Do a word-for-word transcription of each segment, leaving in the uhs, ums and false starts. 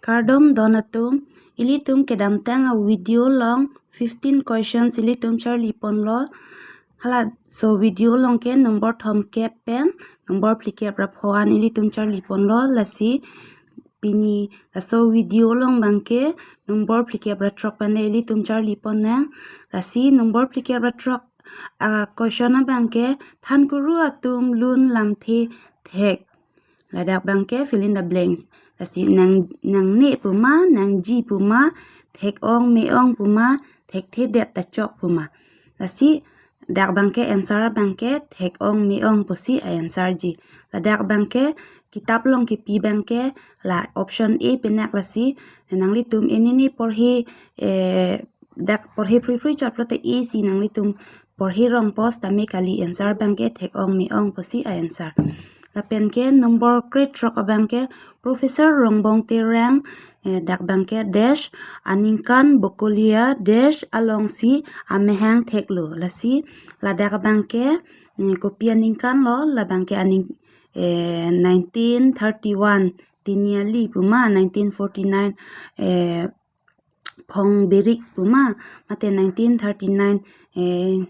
Kardom don atum, ilitum kedamtang a video along fifteen questions ilitum charli ponlo. Halaso video along ke number thomkep pen number phlikep ra pho an ilitum charli ponlo. Lasi pini laso video along abangke number phlikep ra throk pen ilitum charli ponnang. Lasi number phlikep ra throk a question abangke, thankuru atum lun lamthe thek. Ladak abangke fill in the blanks. Lasi nang, nangne puma, nangji puma, thek-ong me-ong puma, thekthedet ta chok puma. Lasi dak abangke answer abangke thek-ong me-ong pusi a answer ji. Ladak abangke kitap along kipi abangke la option A pinak. Lasi nanglitum enini porhe, eh, dak porhe phruiphrui chot pulote A si nanglitum porhe rong pos tame kali, answer abangke thek-ong me-ong pusi a answer. Lapen ke number krethrok abangke Professor Rongbong Terang, eh, dak abangke dash aningkan Bokolia dash alongsi amahang theklo. Lasi ladak abangke, eh, kopi aningkan lo, labangke aning, eh, nineteen thirty-one Tiniali puma, nineteen forty-nine, eh, Phongberik puma, mate nineteen thirty-nine, eh,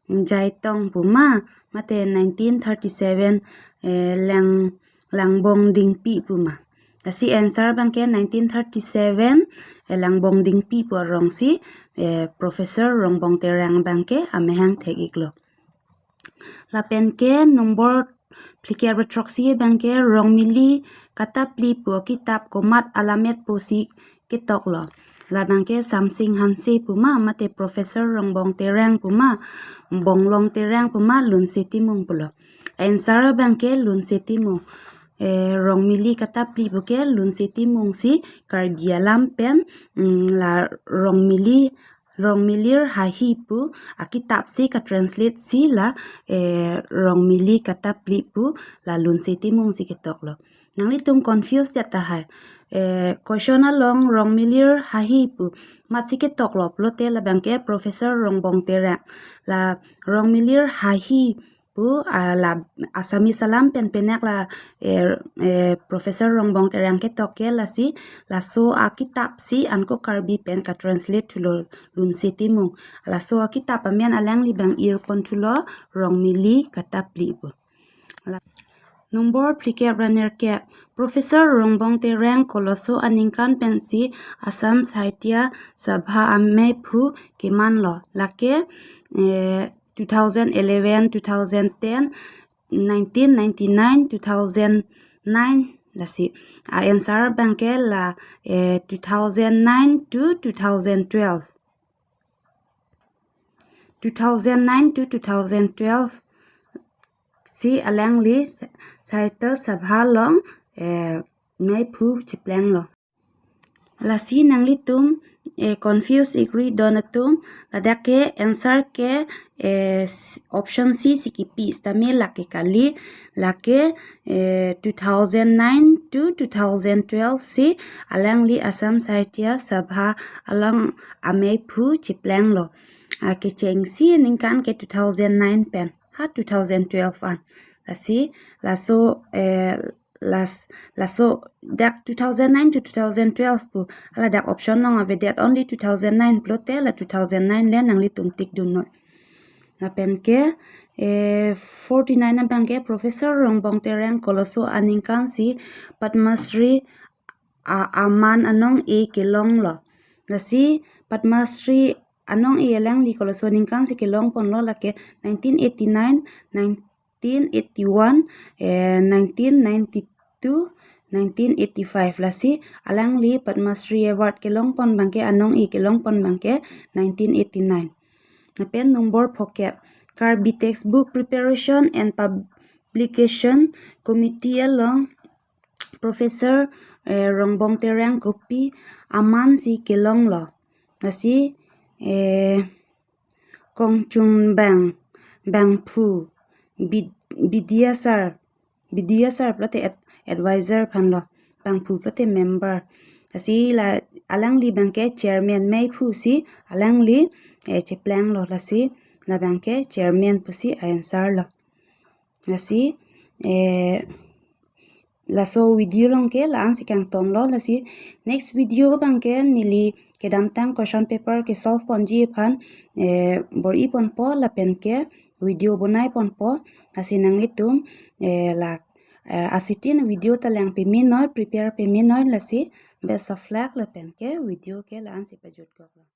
Jaitong puma, mate nineteen thirty-seven, eh, Lang, Langbong Dingpi puma. Lasi answer abangke nineteen thirty-seven, eh, Langbong Dingpi pu arongsi, eh, Professor Rongbong Terang abangke amahang thek-iklo. Lapen ke number phlikep ra throksi abangke Rongmili Katapli pu kitap komat alamet pusi ketoklo. Labangke Samsing Hanse puma, mate Professor Rongbong Terang puma, Bonglong Terang puma, Lunse Timung pulo. Answer abangke Lunse Timung. Eh, Rongmili Katapli puke Lunse Timung si Karbi alam pen, mm, la Rongmili, Rongmilir Hahi pu akitap si katranslate si la, eh, Rongmili Katapli pu la Lunse Timung si ketoklo. Nanglitum confuse det tahai. Eh, question along Rongmilir Hahi pu matsi ketoklo pulote labangke Professor Rongbong Terang. La Rongmilir Hahi pu, ah, la Assamese alam pen pinak la, eh, eh, Professor Rongbong Terang ketok ke. Lasi laso akitap si anko Karbi pen katranslate thulo Lunse Timung. Laso akitap amen alangli abang irpon thulo Rongmili Katapli pu. La number phlikep ra nerkep, Professor Rongbong Terang koloso aningkan pensi Assam Sahitya Sabha ameiphu kemanlo. Lake, eh, two thousand eleven, two thousand ten, nineteen ninety-nine, two thousand nine, lasi a answer abangke la, eh, two thousand nine to two thousand twelve. Two thousand nine to two thousand twelve si alangli Sahitya Sabha along, eh, meiphu cheplenglo. Lasi nanglitum, eh, confuse ikri don atum, ladak ke answer ke, eh, s-, option C si kipi sitame lake kali, lake, eh, two thousand nine to two thousand twelve si alangli Assam Sahitya Sabha along ameiphu cheplenglo. Ah, kechengsi aningkan ke two thousand nine pen ha two thousand twelve an. Lasi laso, eh, las, laso dak two thousand nine to two thousand twelve pu, hala dak option along avedet only two thousand nine pulote la two thousand nine le nanglitum tick dunnoi. Lapen ke, eh, forty-nine abangke Professor Rongbong Terang koloso aningkan si Padma Shri a, aman anong-e kelonglo. Lasi Padma Shri anong-e alangli koloso aningkan si kelongponlo, lake nineteen eighty-nine, nineteen eighty-one, eh, nineteen ninety-two, nineteen eighty-five. Lasi alangli Padma Shri Award kelongpon abangke, anong-e kelongpon abangke nineteen eighty-nine. Lapen number phokep, Karbi Textbook Preparation and Publication Committee along Professor, eh, Rongbong Terang kopi aman si kelonglo. Lasi, eh, Kongchungbang Bangphu, Bid-, Bidyasar, Bidyasar pulote ad-, advisor aphanlo, Bangphu pulote member. Lasi la alangli abangke chairman meiphu si alangli, eh, cheplenglo. Lasi labangke chairman pusi a answer lo. Lasi, eh, laso video along ke la-an si kangtong lo. Lasi next video abang ke neli kedamtang question paper ke solve ponji aphan, eh, bor-i ponpo lapen ke video bonai ponpo. Lasi nanglitum, eh, la, eh, asitin video ta lang peme noi, prepare peme noi. Lasi best of luck lapen ke video ke la-an si pajut kok lo.